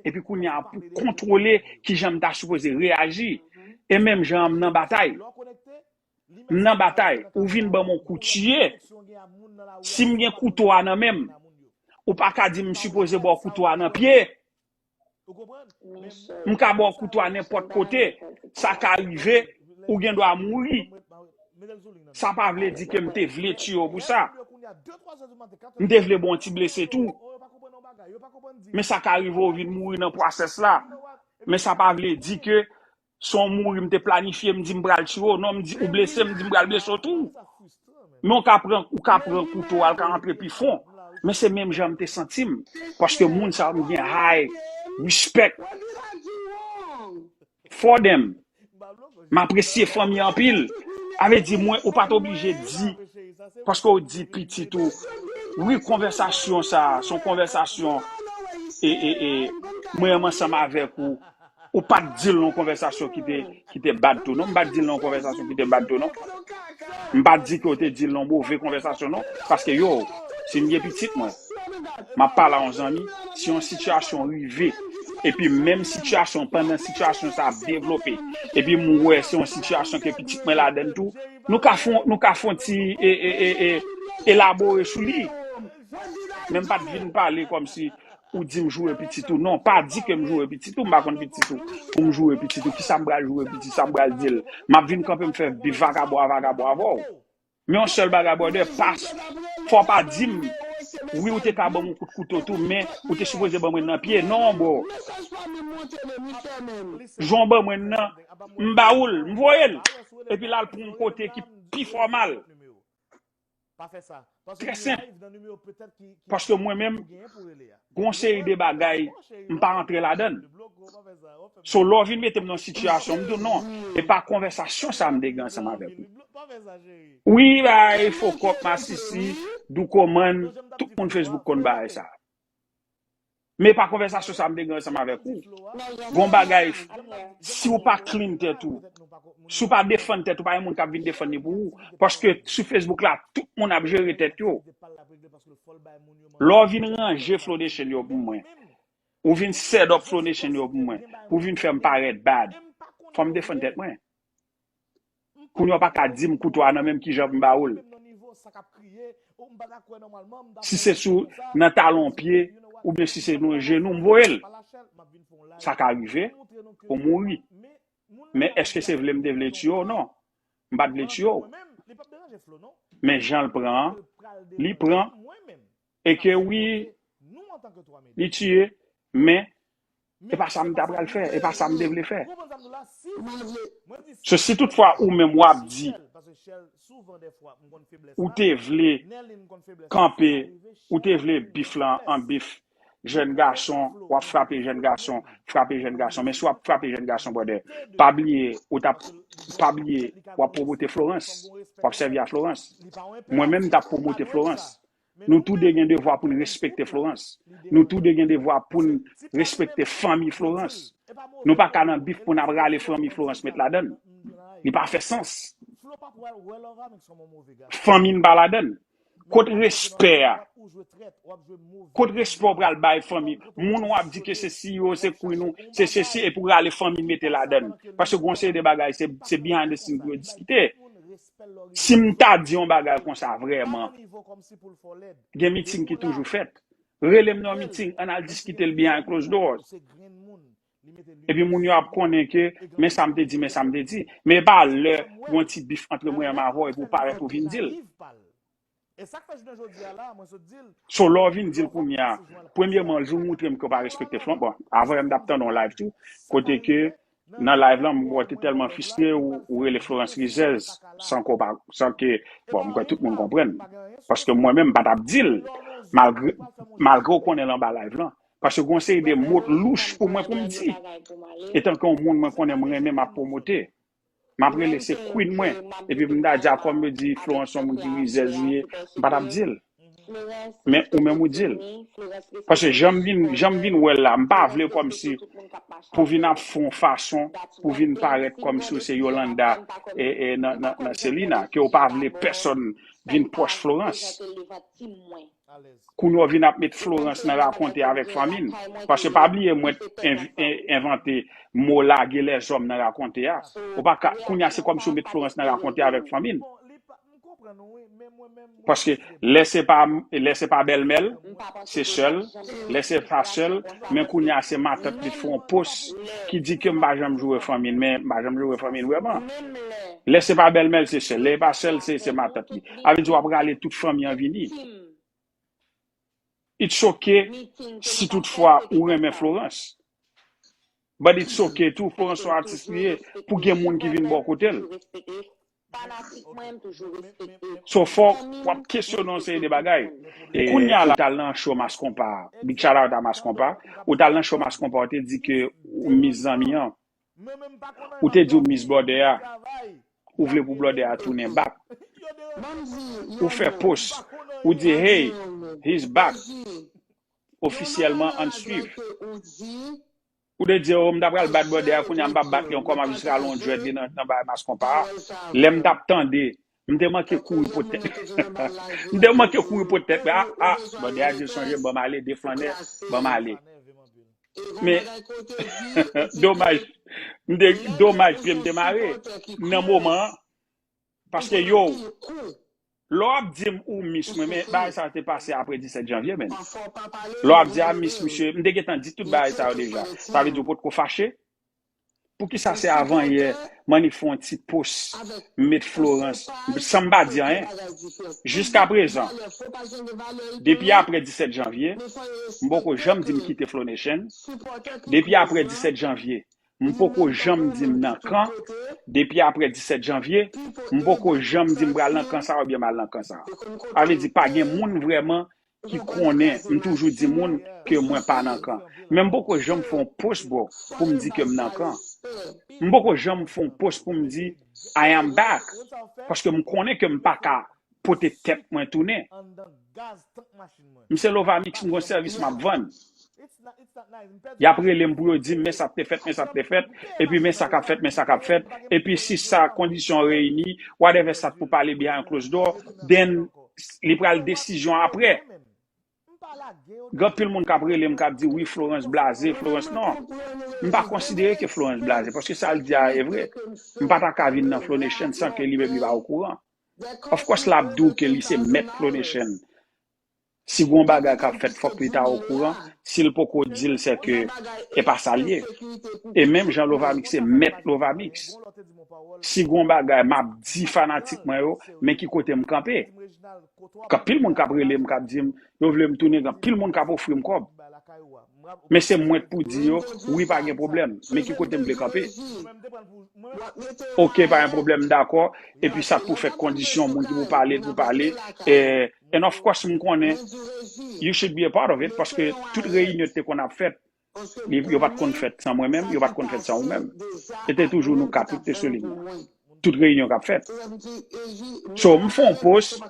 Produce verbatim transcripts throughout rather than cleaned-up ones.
Epi kounye a pou kontwole kijan m ta sipoze reyaji. E menm jan an m nan batay. M nan batay, ou vin ban m yon kou tiye. Si m gen kouto a nan men m, ou pa ka di m sipoze ba w kouto a nan pye. M ka ba w kouto a nenpòt kote. Sa ka rive, ou gen dwa mouri. Sa pa vle di ke m te vle tiye w pou sa. M te vle ba w yon ti blese tou. Men sa ka rive ou vin mouri nan pwosès la. Men sa pa vle di ke se yon mouri m te planifye, m di m pral tiye w. Non, m di ou blese, m di m pral blese w tou. Men ou ka pran, ou ka pran kouto a, l ka antre pi fon. Men se menm jan m te santi m. Paske moun sa yo m gen high respect for them. M apresye fanmi anpil. A vle di mwen, ou pa t oblije di, paske ou di pitit ou. Wi, konvèsasyon sa, se yon konvèsasyon, e, e, e, mwen menm ansanm avèk ou, ou pa t di l nan yon konvèsasyon ki te, ki te bad tou, non. M pa t di l nan yon konvèsasyon ki te bad tou, non. M pa t di ke w te di l nan yon move konvèsasyon, non. Paske, yo, si m gen pitit mwen, m ap pale a yon zanmi, si yon sitiyasyon rive, epi menm sitiyasyon, pandan sitiyasyon sa ap devlope, epi m wè se yon sitiyasyon ke pitit mwen ladann tou, nou ka fon, nou ka fon ti, e, e, e, e, elabore sou li. Men m pa t vin pale kòmsi ou di m joure pitit ou. Non, pa di ke m joure pitit ou, m pa konn pitit ou. Pou m joure pitit ou, kisa m pral joure pitit, sa m pral di l. M ap vin kanpe m fè bif vakabon a vakabon avè w. Men yon sèl bagay, brother, pa, fò w pa di m, wi, ou te ka ban m yon kout kouto tou, men ou te sipoze ban mwen nan pye. Non, bro. Jan w ban mwen nan, m ba ou l, m voye l. Epi l al pran yon kote ki pi fòmal. Trè senp. Paske mwen menm, gon seri de bagay, m pa rantre ladan l. So, lè w vin mete m nan sitiyasyon, m di w non, e pa konvèsasyon sa m te gen ansanm avèk ou. Wi, bay, fo kòk, masisi, doukomann, tout moun Facebook konn bagay sa. Men e pa konvèsasyon sa m te gen ansanm avèk ou. Gon bagay, si w pa clean tèt ou, si w pa defann tèt ou, pa gen moun k ap vin defann li pou ou. Paske sou Facebook la, tout moun ap jere tèt yo. Lè w vin ranje Flow Nation yo pou mwen, ou vin set up Flow Nation yo pou mwen, pou vin fè m parèt bad, fò m defann tèt mwen. Kounye a w pa ka di m kouto a nan men m, kijan pou m ba ou l. Si se sou nan talon pye, oubyen si se nan jenou, m voye l. Sa ka rive, ou mouri. Men èske se vle m te vle tiye w? Non. M pa t vle tiye w. Men jan l pran an, li pran. E ke wi, li tiye, men e pa sa m ta pral fè, e pa sa m te vle fè. So, si toutfwa ou menm w ap di, ou te vle kanpe, ou te vle bif lan an bif, jèn gason, w ap frape jèn gason, frape jèn gason. Men si w ap frape jèn gason, brother, pa bliye, ou t ap, pa bliye, w ap pwomote Florence, w ap sèvi a Florence. Mwen menm, m t ap pwomote Florence. Nou toude gen devwa pou n respekte Florence. Nou toude gen devwa pou n respekte fanmi Florence. Nou pa ka nan bif pou n ap rale fanmi Florence met ladan l. Li pa fè sans. Fanmi n pa ladan l. Kot respè a? Kot respè w pral bay fanmi? Moun w ap di ke se si yo, se queen ou, se sesi, epi w rale fanmi n mete ladan l. Paske gon seri de bagay, se, se behind the scene pou yo diskite. Si m ta di yon bagay konsa vrèman, gen meeting ki toujou fèt. Rele m nan yon meeting, ann al diskite l behind closed doors. Epi moun yo ap konnen ke, men sa m te di, men sa m te di. Men e pa lè gon ti bif antre mwen menm avè w epi w parèt ou vin di l. So, lè w vin di l kounye a, premyeman, jou w moutre m ke w pa respekte Florence, bon, avan yè m t ap tande yon live tou, kote ke nan live lan, m wè w te tèlman fristre, ou, ou rele Florence rizèz, san ke w pa, san ke, bon, m kwè tout moun konprann. Paske mwen menm, m pa t ap di l, malgre, malgre w konnen l anba live lan. Paske gon seri de mo louch pou mwen pou m di. Etanke yon moun mwen konnen m renmen, m ap pwomote. M ap rele se queen mwen. Epi pou m ta di a kòm yo di Florence se yon moun ki rizèz li ye, m pa t ap di l. Men ou menm ou di l. Paske jan m vin, jan m vin wè l la, m pa vle kòmsi pou vin ap fè yon fason, pou vin parèt kòmsi w se Yolanda e, e nan, nan, nan Selena, ke w pa vle pèsonn vin pwòch Florence. Kounye a w vin ap met Florence nan rakonte avèk fanmi n. Paske pa bliye mwen t env- en- envante mo lage lèzòm nan rakonte a. Ou pa ka, kounye a se kòmsi w met Florence nan rakonte avèk fanmi n. Paske lè se pa, lè se pa bèlmè l, se sè l, lè se pa sè l, men kounye a se matant li fè yon post ki di ke m pa janm joure fanmi l, men m pa janm joure fanmi l vrèman. Lè se pa bèlmè l, se sè l, lè se pa sè l, se, se matant li. A vle di w ap rale tout fanmi an vini. It's okay si toutfwa ou renmen Florence. But it's okay tou, Florence se yon atis li ye, pou gen moun ki vin bò kote l. So fò w ap kesyone yon seri de bagay. Kounye a la, ou t al nan show Mass Konpa, big shout out a Mass Konpa, ou t al nan show Mass Konpa, ou te di ke ou miss zanmi an, ou te di ou miss brother a, ou vle pou brother a tounen back. Ou fè post, ou di, hey, he's back. Ofisyèlman, ann swiv. Ou te di, oh, m ta pral bat brother a, kounye a m pa bat li ankò, m ap jis rale yon dread li nan, nan bagay Mass Konpa a. Lè m t ap tande, m te manke kouri pote tèt. M te manke kouri pote tèt, ah, ah, brother a di sonje, ban m ale, de flannè, ban m ale. Men, domaj, m te, domaj pye m te mare nan moman an. Paske yo, lè w ap di m ou miss mwen, men bagay sa te pase apre disèt janvye, men. Lè w ap di a miss misye, m te gentan di tout bagay sa yo deja. Sa vle di w potko fache? Poukisa se avanyè m annik fè yon ti post, m met Florence, san m pa di anyen? Jiskaprezan, depi apre disèt janvye, m poko janm di m kite Flow Nation. Depi apre disèt janvye, m poko janm di m nan kan. Depi apre disèt janvye, m poko janm di m pral nan kan sa a oubyen m al nan kan sa a. Sa vle di pa gen moun vrèman ki konnen, m toujou di moun ke mwen pa nan kan. Men m poko janm fè yon post, bro, pou m di ke m nan kan. M poko janm fè yon post pou m di, I am back. Paske m konnen ke m pa ka pote tèt mwen tounen. M se Lovamix, m gon sèvis m ap vann. Y ap rele m pou yo di m, men sa k te fèt, men sa k te fèt, epi men sa k ap fèt, men sa k ap fèt, epi si sa kondisyon reyini, whatever sa t pou pale behind closed door, then li pral desizyon apre. Gen anpil moun k ap rele m, k ap di, wi, Florence blaze, Florence non. M pa konsidere ke Florence blaze, paske sa l di a e vre. M pa ta ka vin nan Flow Nation san ke li menm li pa okouran. Of course, l ap di w ke li se mèt Flow Nation. Si gon bagay k ap fèt, fòk li ta okouran. Si l poko di l, se ke e pa sa l ye. E menm jan Lovamix se mèt Lovamix. Si gon bagay, m ap di fanatik mwen yo, men ki kote m kanpe. Gen anpil moun k ap rele m, k ap di m, yo vle m tounen, gen anpil moun k ap ofri m kòb. Men se mwen k pou di yo, wi, pa gen pwoblèm, men ki kote m vle kanpe. Ok, pa gen pwoblèm, m dakò. Epi sa k pou fèt, kondisyon, moun ki pou pale, pou pale. Eh, and of course, m konnen, you should be a part of it, paske tout reyinyon te konn ap fèt, li, yo pa t konn fèt san mwen menm, yo pa t konn fèt san ou menm. E te toujou nou kat, tout te sou liy nan. Tout reyinyon k ap fèt. So, m fè yon post.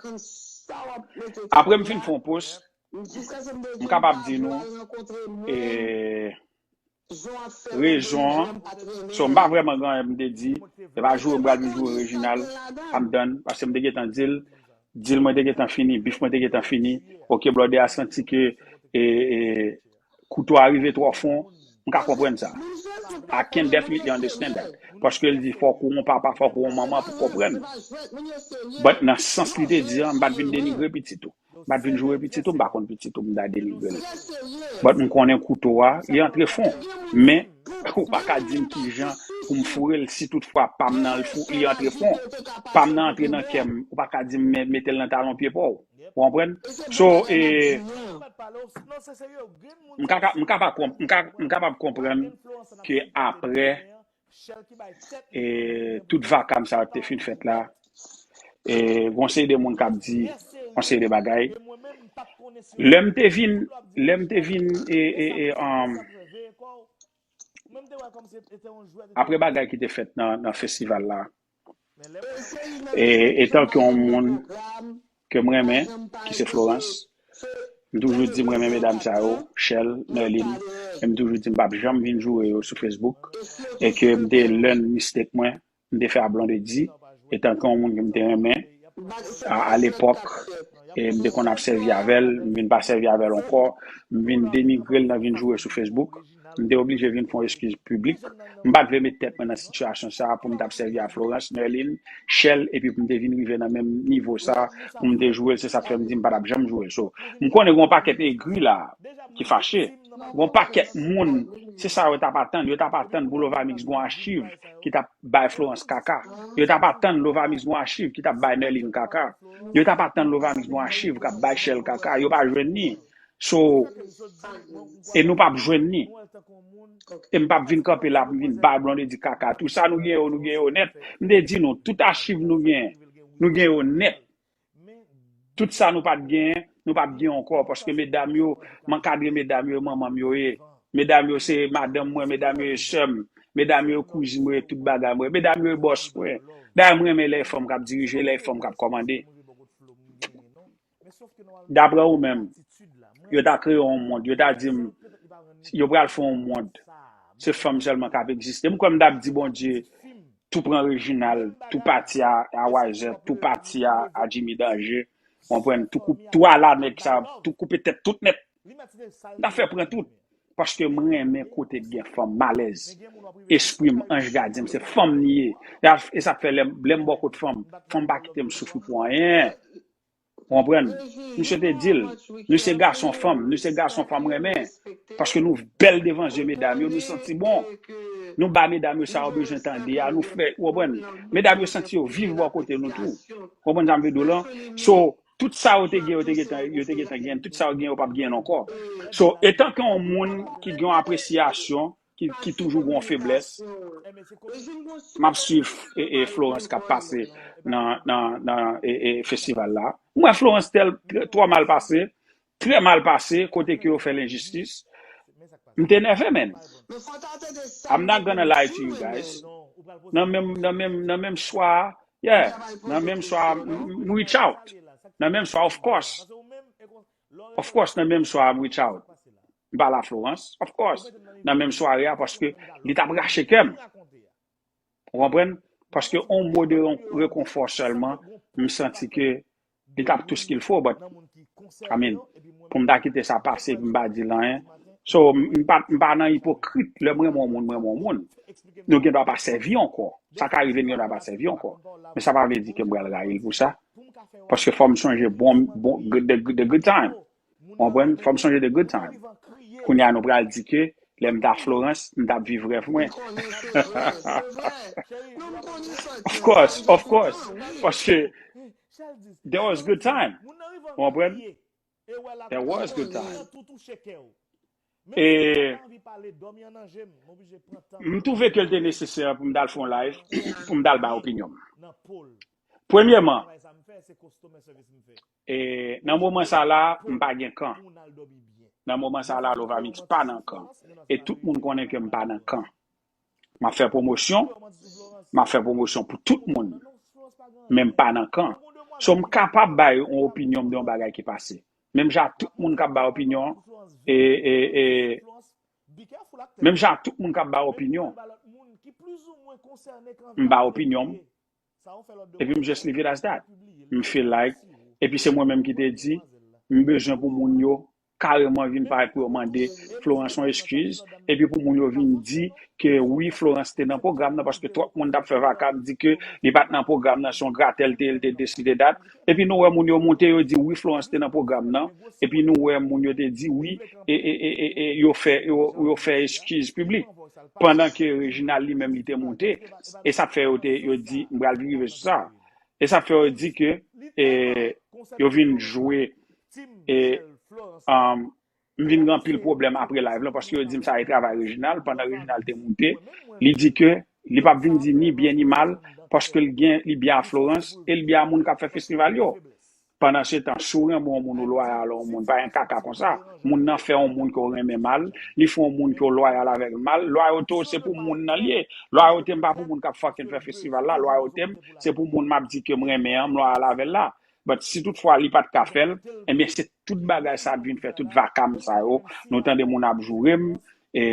Apre m fin fè yon post, m kapab di nou, eh, rezon an. So, m pa vrèman gen anyen m te di. Se pa joure m pral vin joure Reginald. I'm done. Paske m te gentan di l, deal mwen te gentan fini, beef mwen te gentan fini. Ok, brother a santi ke, e, e, kouto a rive twò fon. M ka konprann sa. I can definitely understand that. Paske l di fòk ou yon papa, fòk ou yon manman pou konprann. But nan sans li te di an, m pa t vin denigre pitit ou. M pa t vin joure pitit ou, m pa konn pitit ou, m ta denigre l. But m konnen kouto a, li antre fon. Men, ou pa ka di m kijan pou m foure l si toutfwa pa m nan l fou, li antre fon. Pa m nan antre nan kè m, ou pa ka di m men- mete l nan talon pye pa w. Ou konprann? So, e, m ka, m kapab konp- m ka, m kapab konprann ke apre, e, tout vakam sa yo te fin fèt la, e, gon seri de moun k ap di yon seri de bagay. Lè m te vin, lè m te vin, e, e, e, um, apre bagay ki te fèt nan, nan festival la, e, etan ke yon moun ke m renmen, ki se Florence, m toujou di m renmen medam sa yo, Shell, Nerline, e m toujou di m p ap janm vin joure yo sou Facebook, e ke m te learn mistake mwen, m te fè a Blondedy, etan ke yon moun ke m te renmen, a, a lepòk, E m te konn ap sèvi avè l, m vin pa sèvi avè l ankò, m vin denigre l nan vin joure sou Facebook. M te oblije vin fè yon eskiz piblik. M pa t vle met tèt mwen nan sitiyasyon sa a pou m t ap sèvi a Florence, Nerline, Shell, epi pou m te vin rive nan menm nivo sa a, pou m te joure l, se sa k fè m di m pa t ap janm joure l. So, m konnen gen yon pakèt egri la ki fache. Gen yon pakèt moun, se sa yo t ap atann. Yo t ap atann pou Lovamix gen yon achiv ki t ap bay Florence kaka. Yo t ap atann Lovamix gen yon achiv ki t ap bay Nerline kaka. Yo t ap atann Lovamix gen yon achiv k ap bay Shell kaka. Yo pa jwenn li. So, e nou p ap jwenn li. E m p ap vin kanpe la pou m vin bay Blondedy kaka. Tout sa nou gen yo, nou gen yo nèt. M te di nou, tout achiv nou gen, nou gen yo nèt. Tout sa nou pa t genyen, nou p ap genyen ankò, paske medam yo, m ankadre medam yo, e manman m yo ye. Medam yo se madanm mwen, medam yo e sè m, medam yo e kouzin mwen, e tout bagay mwen. Medam yo e bòs mwen. Dayè, m renmen lè e fanm k ap dirije, lè e fanm k ap kòmande. Daprè ou menm, yo ta kreye yon mond, yo ta di m, yo pral fè yon mond, se fanm sèlman k ap egziste. M kwè m t ap di Bondye, tou pran Reginald, tou pati a, a Wiser, tou pati a, a Jimmy Danger, konprann, tou koup, tou ala nèg sa, tou koupe tèt tout nèt. M ta fè pran tout. Paske m renmen kote k gen fanm, m alèz. Espri m, anj gadyen m, se fanm li ye. E sa k fè lè m, lè m bò kot fanm, fanm pa kite m soufri pou anyen. Ou konprann? Misye te di l, nou se gason fanm, nou se gason fanm renmen. Paske nou bèl devan zye medam yo, nou santi bon. Nou ba medam yo sa yo bezwen tande a, nou fè, ou konprann? Medam yo santi yo viv bò kote nou tou. Ou konprann sa m vle di w lan? So, tout sa yo te gen, yo te gentan, yo te gentan genyen, tout sa yo gen, yo p ap genyen ankò. So, etanke yon moun ki gen yon apresyasyon, ki, ki toujou gen yon feblès, m ap swiv e, e Florence k ap pase nan, nan, nan e, e festival la. M wè Florence tèl, trè, twò mal pase, trè mal pase, kote ke yo fè l enjistis. M te nève, man. I'm not gonna lie to you guys. Nan menm, nan menm, nan menm swa, yeah, nan menm swa, m, m reach out. Nan menm swa, of course. Of course, nan menm swa, m reach out. M pale a Florence, of course, nan menm sware a, paske li t ap rache kè m. Ou konprann? Paske yon mo de rekonfò sèlman, m santi ke li t ap tout ce qu'il faut, but, I mean, pou m ta kite sa pase, pou m pa di l anyen. So, m pa, m pa nan ipokrit, lè m renmen yon moun, m renmen yon moun. Nou gen dwa pa sèvi ankò. Sa ka rive, n gen dwa pa sèvi ankò. Men sa pa vle di ke m pral rayi l pou sa. Paske fò m sonje bon, bon, the, the good time. Ou konprann? Fò m sonje the good time. Kounye a nou pral di ke lè m t a Florence, m t ap viv rèv mwen. Of course, of course. Paske there was good time. Ou konprann? There was good time. E m twouve ke l te nesesè pou m t al fè yon live, pou m t al bay opinyon m. Premyèman, e, nan moman sa la, m pa gen kan. Nan moman sa la, Lovamix pa nan kan. E tout moun konnen ke m pa nan kan. M ap fè pwomosyon, m ap fè pwomosyon pou tout moun. Men m pa nan kan. So, m kapab bay yon opinyon m de yon bagay ki pase. Menm jan tout moun k ap bay opinyon, e, e, e, menm jan tout moun k ap bay opinyon, m bay opinyon m, epi m just leave it as that. M feel like, epi se mwen menm ki te di, m bezwen pou moun yo kareman vin parèt pou yo mande Florence yon eskiz, epi pou moun yo vin di ke wi, Florence te nan pwogram nan, paske twòp moun t ap fè vakab, di ke li pa t nan pwogram nan, se yon gratèl te ye, l te deside dat. Epi nou wè moun yo monte, yo di wi, Florence te nan pwogram nan, epi nou wè moun yo te di wi, e, e, e, e, e yo fè, yo, yo fè eskiz piblik. Pandan ke Reginald li menm li te monte, e sa k fè yo te, yo di, m pral rive sou sa. E sa k fè yo di ke, e, yo vin jwe, e, um, m vin gen anpil pwoblèm apre live lan, paske yo di m sa e travay Reginald, pandan Reginald te moute, li di ke li p ap vin di ni byen ni mal, paske l gen, li byen a Florence, e l byen a moun k ap fè festival yo. Pandansetan, si w renmen yon moun, ou lwayal a yon moun, pa gen kaka konsa. Moun nan fè yon moun ke w renmen mal, li fè yon moun ke w lwayal avèk l mal, lwayote w se pou moun nan l ye. Lwayote m pa pou moun k ap fucking fè festival la, lwayote m se pou moun m ap di ke m renmen an, m lwayal avè l la. But si toutfwa li pa t ka fè l, ebyen se tout bagay sa ap vin fè, tout vakam sa yo, nou tande moun ap joure m, e,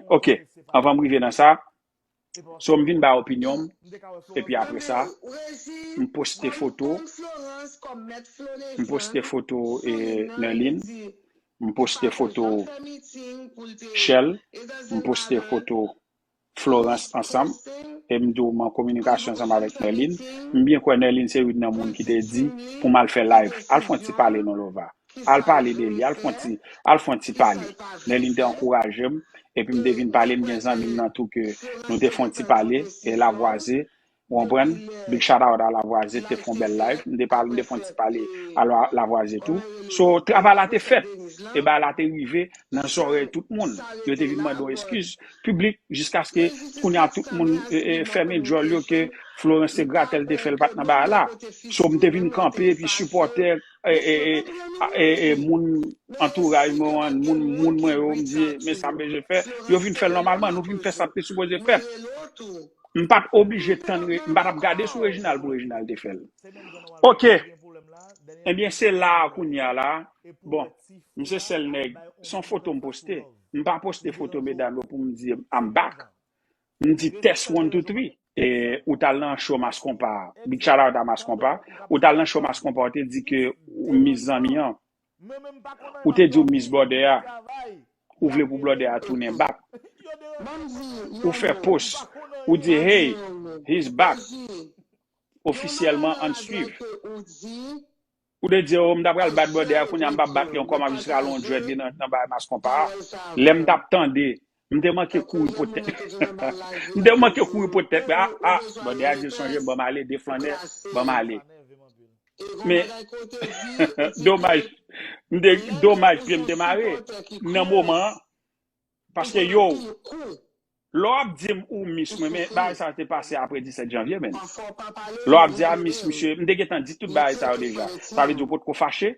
ok, anvan m rive nan sa, So, m vin bay opinyon m, epi apre sa, m poste foto, m poste foto e, Nerline, m poste foto Shell, m poste foto Florence ansanm, e m di w m an kominikasyon ansanm avèk Nerline. M byen kwè Nerline se youn nan moun ki te di pou m al fè live. Al fè yon ti pale non Lova. Al pale de li, al fè yon ti, al fè yon ti pale. Nerline te ankouraje m, epi m te vin pale, m gen zanmi m nan tou ke nou te fè yon ti pale, e Lavwaze, ou konprann? Big shout out a Lavwaze, te fè yon bèl live, m te pale, m te fè yon ti pale a La- Lavwaze tou. So, travay la te fèt, e bagay la te rive nan zòrèy tout moun. Yo te vin mande yon eskiz piblik, jiskaske kounye a tout moun e, e, fèmen djòl yo ke Florence te gratè l te fè l pa t nan bagay la. So, m te vin kanpe epi sipòtè e, e, e, a- e, e, moun antouraj mwen an, moun, moun mwen yo, m di, men sa m bezwen fè. Yo vin fè l nòmalman, nou vin fè sa k te sipoze fèt. M pa t oblije tann, re- m pa t ap gade sou Reginald pou Reginald te fè l. Ok. Ebyen, se la a kounye a la. Bon, m se sèl nèg, se yon foto m poste. M pa poste foto medam yo pou m di, I'm back. M di test one, two, three. E, ou t al nan show Mass Konpa. Big shout out a Mass Konpa. Ou t al nan show Mass Konpa, ou te di ke ou miss zanmi an. Ou te di ou miss brother a. Ou vle pou brother a tounen back. Ou fè post. Ou di, hey, he's back. Ofisyèlman, ann swiv. Ou te di, oh, m ta pral bat brother a, kounye a m p ap bat li ankò, m ap jis rale yon dread li nan, nan bagay Mass Konpa a. Lè m t ap tande, m te manke kouri pote tèt. M te manke kouri pote tèt, men, ah, ah, brother a di l sonje, ban m ale, de flannè, ban m ale. Men, domaj, m te, domaj, pye m te mare. Nan moman an, paske yo, lè w ap di m ou miss mwen, men bagay sa yo te pase apre disèt janvye, men. Lè w ap di a miss misye, m te gentan di tout bagay sa yo deja. Sa vle di w potko fache?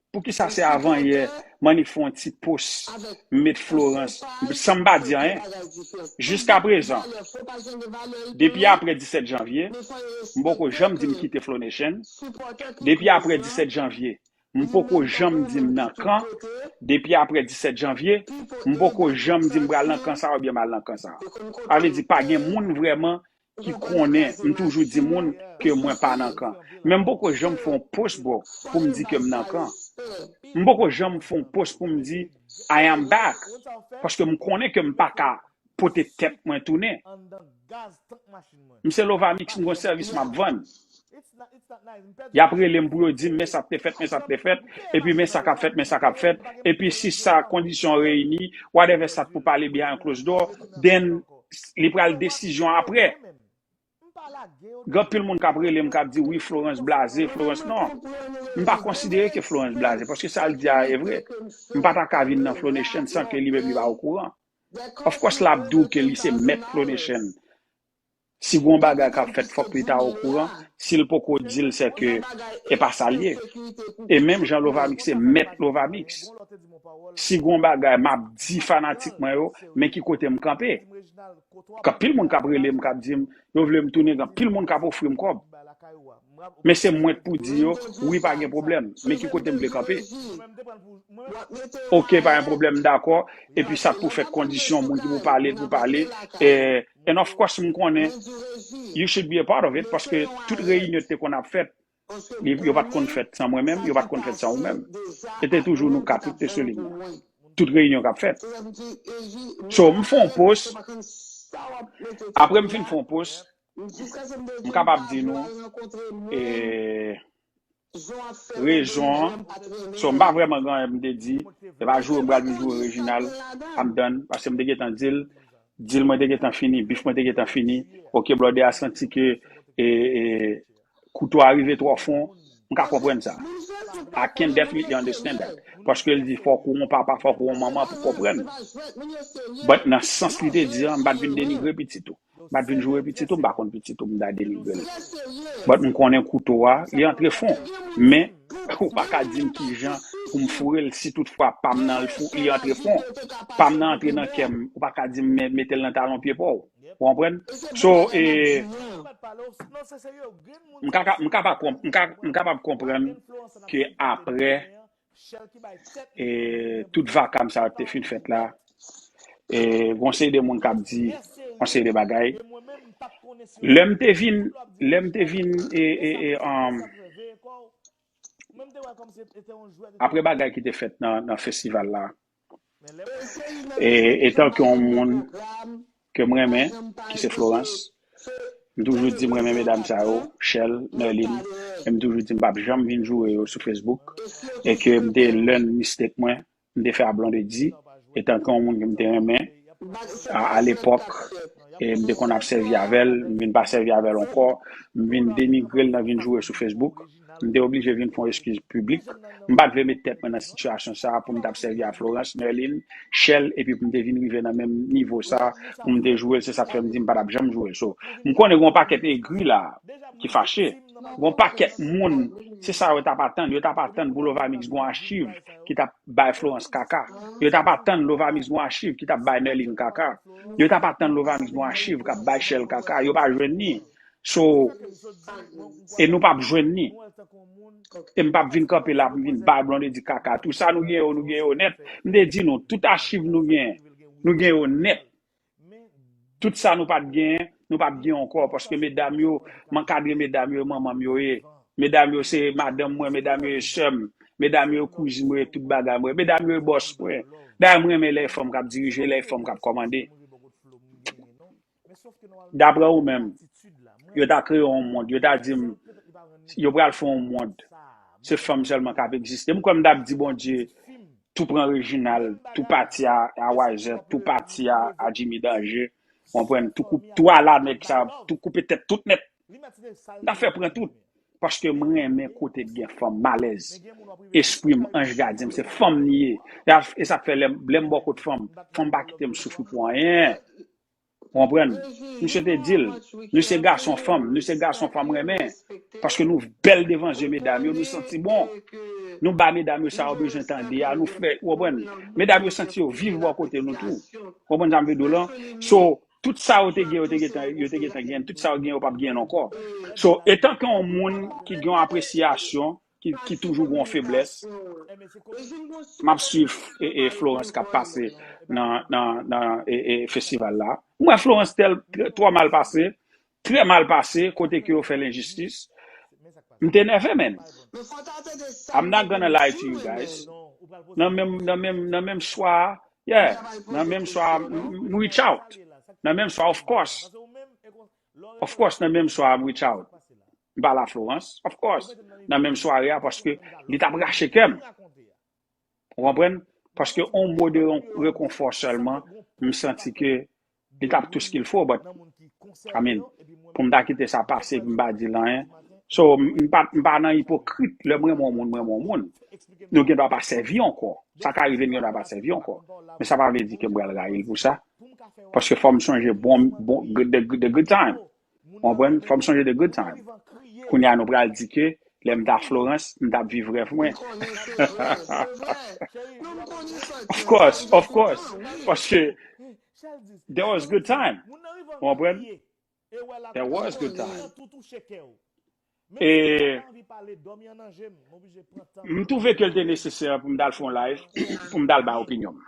Poukisa se avanyè m annik fè yon ti post, m met Florence, san m pa di anyen? Jiskaprezan, depi apre disèt janvye, m poko janm di m kite Flow Nation. Depi apre disèt janvye, m poko janm di m nan kan. Depi apre disèt janvye, m poko janm di m pral nan kan sa a oubyen m al nan kan sa a. Sa vle di, pa gen moun vrèman ki konnen, m toujou di moun ke mwen pa nan kan. Men m poko janm fè yon post, bro, pou m di ke m nan kan. M poko janm fè yon post pou m di, I am back. Paske m konnen ke m pa ka pote tèt mwen tounen. M se Lovamix, m gon sèvis m ap vann. Y ap rele m pou yo di m, men sa k te fèt, men sa k te fèt, epi men sa k ap fèt, men sa k ap fèt, epi si sa kondisyon reyini, whatever sa k pou pale behind closed door, then li pral desizyon apre. Gen anpil moun k ap rele m, k ap di, wi, Florence blaze, Florence non. M pa konsidere ke Florence blaze, paske sa l di a e vre. M pa ta ka vin nan Flow Nation san ke li menm li pa okouran. Of course, l ap di w ke li se mèt Flow Nation. Si gon bagay k ap fèt, fòk li ta okouran. Si l poko di l, se ke e pa sa l ye. E menm jan Lovamix se mèt Lovamix. Si gon bagay, m ap di fanatik mwen yo, men ki kote m kanpe. Gen anpil moun k ap rele m, k ap di m, yo vle m tounen, gen anpil moun k ap ofri m kòb. Men se mwen k pou di yo, wi, pa gen pwoblèm, men ki kote m vle kanpe. Ok, pa gen pwoblèm, m dakò. Epi sa k pou fèt, kondisyon, moun ki pou pale, pou pale. E, and of course, m konnen, you should be a part of it, paske tout reyinyon te konn ap fèt, li- yo pa t konn fèt san mwen menm, yo pa t konn fèt san ou menm. Se te toujou nou kat, tout te sou liy nan. Tout reyinyon k ap fèt. So, m fè yon post. Apre m fin fè yon post, m kapab di nou, e, rezon an. So, m pa vrèman gen anyen pou m te di. Se pa joure m pral vin joure Reginald. I'm done. Paske m te gentan di l, deal mwen te gentan fini, beef mwen te gentan fini. Ok, brother a santi ke, e, e, kouto a rive twò fon. M ka konprann sa. I can definitely understand that. Paske l di fòk ou yon papa, fòk ou yon manman pou konprann. But nan sans li te di an, m pa t vin denigre pitit ou. M pa t vin joure pitit ou, m pa konn pitit ou, m ta denigre l. But m konnen kouto a, li antre fon. Men, ou pa ka di m kijan pou m foure l si toutfwa pa m nan l fou, li antre fon. Pa m nan antre nan kè m, ou pa ka di m men- mete l nan talon pye pa w. Ou konprann? So, e, m ka, ka- m ka pa konp- m ka- m kapab konprann ke apre, e, tout vakam sa yo te fin fèt la, e, gon seri de moun k ap di, yon seri de bagay. Lè m te vin, lè m te vin, e, e, e, um, apre bagay ki te fèt nan, nan festival la, e, etan ke yon moun ke m renmen, ki se Florence, m toujou di m renmen medam sa yo, Shell, Nerline, e m toujou di m p ap janm vin joure yo sou Facebook, e ke m te learn mistake mwen, m te fè a Blondedy, etan ke yon moun ke m te renmen, a, a lepòk, e m te konn ap sèvi avè l, m vin pa sèvi avè l ankò, m vin denigre l nan vin joure sou Facebook, m te oblije vin fè yon eskiz piblik. M pa t vle met tèt mwen nan sitiyasyon sa a pou m t ap sèvi a Florence, Nerline, Shell, epi pou m te vin rive nan menm nivo sa a, pou m te joure l, se sa k fè m di m pa t ap janm joure l. So, m konnen gen yon pakèt egri la ki fache. Gen yon pakèt moun, se sa yo t ap atann. Yo t ap atann pou Lovamix gen yon achiv ki t ap bay Florence kaka. Yo t ap atann Lovamix gen yon achiv ki t ap bay Nerline kaka. Yo t ap atann Lovamix gen yon achiv k ap bay Shell kaka. Yo pa jwenn li. So, e nou p ap jwenn li. E m p ap vin kanpe la pou m vin bay Blondedy kaka. Tout sa nou gen yo, nou gen yo nèt. M te di nou, tout achiv nou gen, nou gen yo nèt. Tout sa nou pa t genyen, nou p ap gen ankò, paske medam yo, m ankadre medam yo, e manman m yo ye. Medam yo se madanm mwen, medam yo e sè m, medam yo e kouzin mwen, e tout bagay mwen, medam yo e bòs mwen. Dayè, m renmen lè e fanm k ap dirije, lè e fanm k ap kòmande. Daprè ou menm, yo ta kreye yon mond, yo ta di m, yo pral fè yon mond, se fanm sèlman k ap egziste. M kwè m t ap di Bondye, tou pran Reginald, tou pati a, a Wiser, tou pati a, a Jimmy Danger, konprann, tou koup, tou ala nèg sa, tou koupe tèt tout nèt. N ap fè pran tout. Paske m renmen kote k gen fanm, m alèz. Espri m, anj gadyen m, se fanm li ye. E sa k fè lè, lè m bò kot fanm, fanm pa kite m soufri pou anyen. Ou konprann? Misye te di l, nou se gason fanm, nou se gason fanm renmen. Paske nou bèl devan zye medam yo, nou santi bon. Nou ba medam yo sa yo bezwen tande a, nou fè, ou konprann? Medam yo santi yo viv bò kote nou tou. Ou konprann sa m vle di w lan? So, tout sa yo te gen, yo te gentan, yo te gentan genyen, tout sa yo gen, yo p ap genyen ankò. So, etan ke yon moun ki gen yon apresyasyon, ki, ki toujou gen yon feblès, m ap swiv e, e Florence k ap pase nan, nan, nan e, e festival la. M wè Florence tèl, twò mal pase, trè mal pase, kote ke yo fè l enjistis. M te nève, man. I'm not gonna lie to you guys. Nan menm, nan menm, nan menm swa, yeah, nan menm swa, m, m reach out. Nan menm swa, of course. Of course, nan menm swa, m reach out. M pale a Florence, of course, nan menm sware a, paske li t ap rache kè m. Ou konprann? Paske yon mo de ren-, rekonfò sèlman, m santi ke li t ap tout ce qu'il faut, but, I mean, pou m ta kite sa pase, pou m pa di l anyen. So, m, m pa, m pa nan ipokrit, lè m renmen yon moun, m renmen yon moun. Nou gen dwa pa sèvi ankò. Sa ka rive, n gen dwa pa sèvi ankò. Men sa pa vle di ke m pral rayi l pou sa. Paske fò m sonje bon, bon, good, the, the good time. Ou konprann? Fò m sonje the good time. Kounye a nou pral di ke lè m t a Florence, m t ap viv rèv mwen. Of course, of course. Paske there was good time. Ou konprann? There was good time. E m twouve ke l te nesesè pou m t al fè yon live, pou m t al bay opinyon m.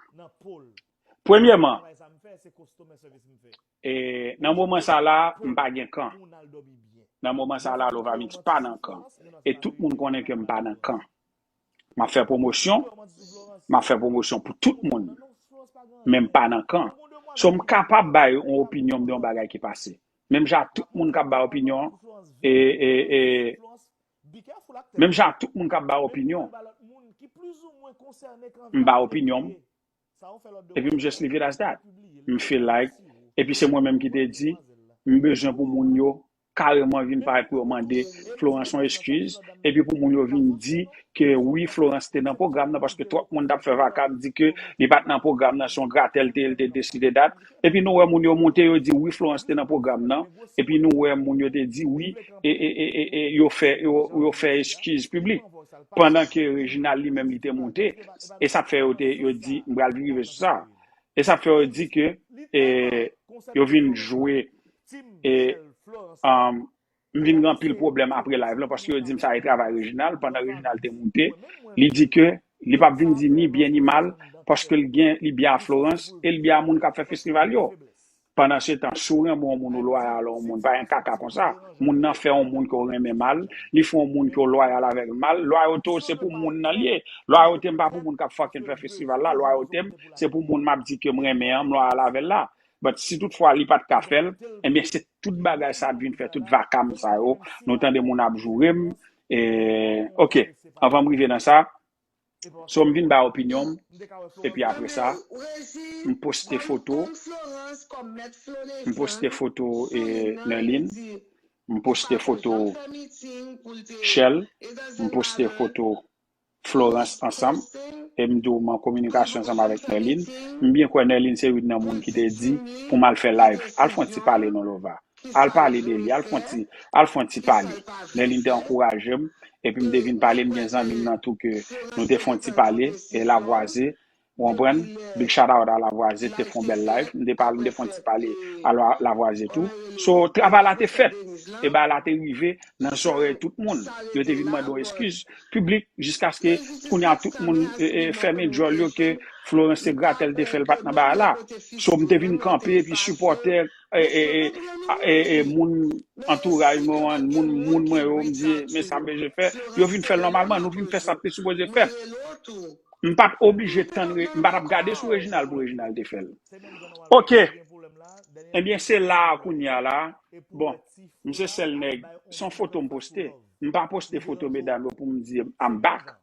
Premyèman, e nan moman sa la, m pa gen kan. Nan moman sa la, Lovamix pa nan kan. E tout moun konnen ke m pa nan kan. M ap fè pwomosyon, m ap fè pwomosyon pou tout moun. Men m pa nan kan. So, m kapab bay yon opinyon m de yon bagay ki pase. Menm jan tout moun k ap bay opinyon, e, e, e, menm jan tout moun k ap bay opinyon, m bay opinyon m, epi m just leave it as that. M feel like, epi se mwen menm ki te di, m bezwen pou moun yo kareman vin parèt pou yo mande Florence yon eskiz, epi pou moun yo vin di ke wi, Florence te nan pwogram nan, paske twòp moun t ap fè vakab, di ke li pa t nan pwogram nan, se yon gratèl te ye, l te deside dat. Epi nou wè moun yo moute, yo di wi, Florence te nan pwogram nan, epi nou wè moun yo te di wi, e, e, e, e, e yo fè, yo, yo fè eskiz piblik. Pandan ke Reginald li menm li te moute, e sa k fè yo te, yo di, m pral rive sou sa. E sa k fè yo di ke, e, yo vin jwe, e, um, m vin gen anpil pwoblèm apre live lan, paske yo di m sa e travay Reginald, pandan Reginald te moute, li di ke li p ap vin di ni byen ni mal, paske l gen, li byen a Florence, e l byen a moun k ap fè festival yo. Pandan se tan, si w renmen yon moun, ou lwayal yon moun, pa gen kaka konsa. Moun nan fè yon moun ke w renmen mal, li fè yon moun ke w lwayal avèk mal. Lwayote w se pou moun nan li ye. Lwayote m pa pou moun k ap fucking fè festival la. Lwayote m se pou moun m ap di ke m renmen an, m lwayal avè l la. But si toutfwa li pa t ka fè l, ebyen se tout bagay sa ap vin fè, tout vakam sa yo, nou tande moun ap joure m. E, ok, anvan m rive nan sa, so m vin bay opinyon m, epi apre sa, m poste foto, m poste foto e, Nerline, m poste foto Shell, m poste foto Florence ansanm, e m di w m an kominikasyon ansanm avèk Nerline. M byen kwè Nerline se youn nan moun ki te di pou m al fè live. Al fè yon ti pale non Lova. Al pale de li, al fè yon ti, al fè yon ti pale. Nerline te ankouraje m, epi m te vin pale, m gen zanmi m nan tou ke nou te fè yon ti pale, e Lavwaze, ou konprann? Big shout out a Lavwaze, te fè yon bèl live, m te pale, m te fè yon ti pale a La- Lavwaze tou. So, travay la te fèt, e bagay la te rive nan zòrèy tout moun. Yo te vin mande yon eskiz piblik jiskaske kounye a tout moun e, e, fèmen djòl yo ke Florence te gratèl te fè l pa t nan bagay la. So, m te vin kanpe epi sipòtè e, e, e, e, e, moun antouraj mwen an, moun, moun mwen yo, m di, men sa m bezwen fè. Yo vin fè l nòmalman, nou vin fè sa k te sipoze fèt. M pa t oblije tann, re- m pa t ap gade sou Reginald pou Reginald te fè l. Ok, ebyen se la a kounye a la, bon, m se sèl nèg, se yon foto m poste. M pa poste foto medam yo pou m di I'm back.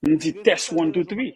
M di test one, two, three.